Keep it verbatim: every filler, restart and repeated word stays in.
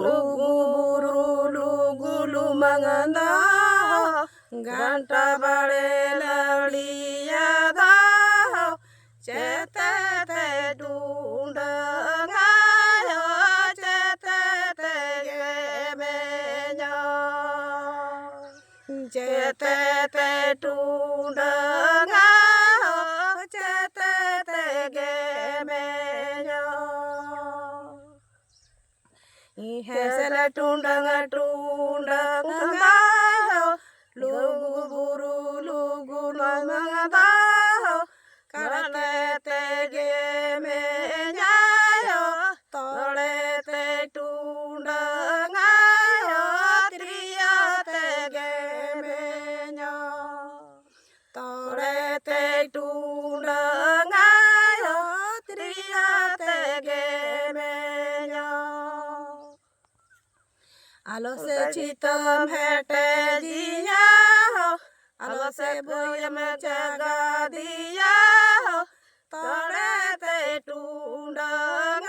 ᱞᱩᱜᱩ ᱵᱩᱨᱩ ᱞᱩᱜᱩ ᱞᱩᱢᱟᱹᱝ ᱫᱚ, ᱜᱷᱟᱱᱴᱟ ᱵᱟᱲᱮ ᱞᱟᱹᱣᱲᱤᱭᱟᱹ ᱫᱚ, ᱪᱮᱛᱮ ᱛᱮ ᱴᱩᱰᱟᱹᱝ ᱟᱭᱳ, ᱪᱮᱛᱮ ᱛᱮ ᱜᱮᱢᱮᱧᱚ᱾ ᱪᱮᱛᱮ ᱛᱮ ᱴᱩᱰᱟᱹᱝ ᱟᱭᱳ, ᱪᱮᱛᱮ ᱛᱮ ᱜᱮᱢᱮᱧᱚ᱾ ᱦᱮᱸ ᱥᱮᱞᱮ ᱴᱩᱰᱟᱹᱝ ᱴᱩᱰᱟᱹᱝ ᱫᱟᱭᱳ, ᱞᱩᱜᱩ ᱵᱩᱨᱩ ᱞᱩᱜᱩ ᱞᱩᱢᱟᱹᱝ ᱫᱟᱭᱳ, ᱠᱟᱲᱟ ᱛᱮ ᱜᱮᱢᱮᱧ ᱟᱭᱳ, ᱛᱚᱲᱮ ᱛᱮ ᱴᱩᱰᱟᱹᱝ ᱟᱭᱳ, ᱛᱤᱨᱭᱳ ᱛᱮ ᱜᱮᱢᱮᱧᱚ᱾ ᱛᱚᱲᱮ ᱛᱮ ᱴᱩᱰᱟᱹᱝ ᱟᱭᱳ, ᱛᱤᱨᱭᱳ ᱛᱮ ᱜᱮᱢᱮᱧᱚ᱾ ᱟᱞᱚ ᱥᱮ ᱪᱷᱤᱛᱟᱹᱢ ᱦᱮᱴᱮᱡᱤᱧᱟ ᱦᱳ, ᱟᱞᱚ ᱥᱮ ᱵᱟᱹᱭᱮᱢ ᱪᱟᱜᱟᱫᱤᱧᱟ ᱦᱳ, ᱛᱚᱲᱮ ᱛᱮ ᱴᱩᱰᱟᱹᱝ